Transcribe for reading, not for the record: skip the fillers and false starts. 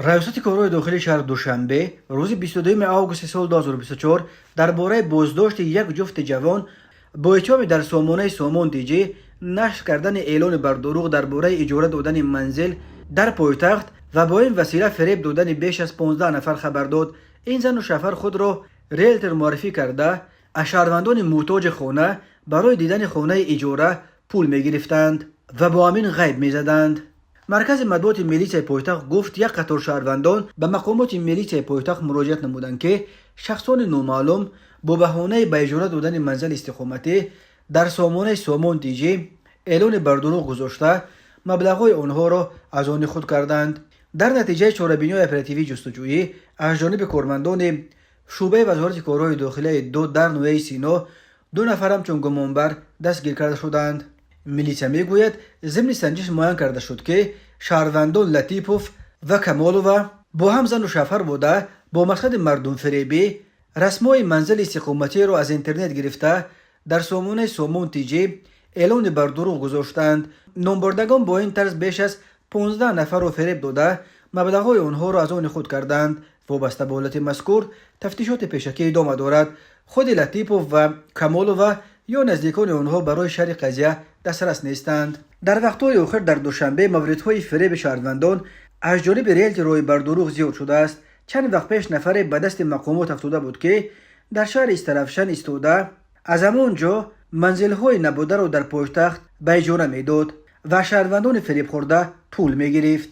Раёсати корҳои дохилии шаҳри Душанбе рӯзи 22 августи соли 2024 дар бораи боздошти як ҷуфти ҷавон бо иттиҳоми дар сомонаи Сомон Тиҷӣ нашр кардани эълони бардурӯғ дар бораи иҷора додани манзил дар пойтахт ва бо ин васила фиреб додани беш аз 15 нафар хабар дод. Ин зану шавҳар худро риелтор муаррифӣ карда, аз шаҳрвандони муҳтоҷи хона барои дидани хонаи иҷора пул мегирифтанд ва бо ҳамин ғайб мезаданд. Маркази матбуоти милитсияи пойтахт гуфт, як қатор шаҳрвандон ба мақомоти милитсияи пойтахт муроҷиат намуданд, ки шахсони номаълум бо баҳонаи ба иҷора додани манзили истиқоматӣ дар сомонаи Сомон Тиҷӣ эълони бардурӯғ гузошта, маблағҳои онҳоро аз они худ карданд. Дар натиҷаи чорабиниҳои оперативии ҷустуҷӯӣ аз ҷониби кормандони шӯъбаи Вазорати корҳои дохилияи ду дар ноҳияи Сино ду нафар ҳамчун гумонбар дастгир карда шуданд. Милитсия мегӯяд, зимни санҷиш муайян карда шуд, ки шаҳрвандон Латипов ва Камолова бо ҳам зану шавҳар буда, бо мақсади мардумфиребӣ расмҳои манзили истиқоматиро аз интернет гирифта, дар сомонаи Сомон Тиҷӣ эълони бардурӯғ гузоштанд. Номбурдагон бо ин тарз беш аз 15 нафарро фиреб дода, маблағҳои онҳоро аз они худ карданд. Вобаста ба ҳолати мазкур тафтишоти пешакӣ идома дорад. Худи Латипов ва Камолова ё наздикони онҳо барои шарҳи қазия дастрас нестанд. Дар вақтҳои охир дар Душанбе мавридҳои фиреби шаҳрвандон аз ҷониби риелторҳои бардурӯғ зиёд шудааст. Чанд вақт пеш нафаре ба дасти мақомот афтода буд, ки дар шаҳри Истаравшан истода, аз ҳамон ҷо манзилҳои набударо дар пойтахт ба иҷора медод ва шаҳрвандони фиребхӯрда пул мегирифт.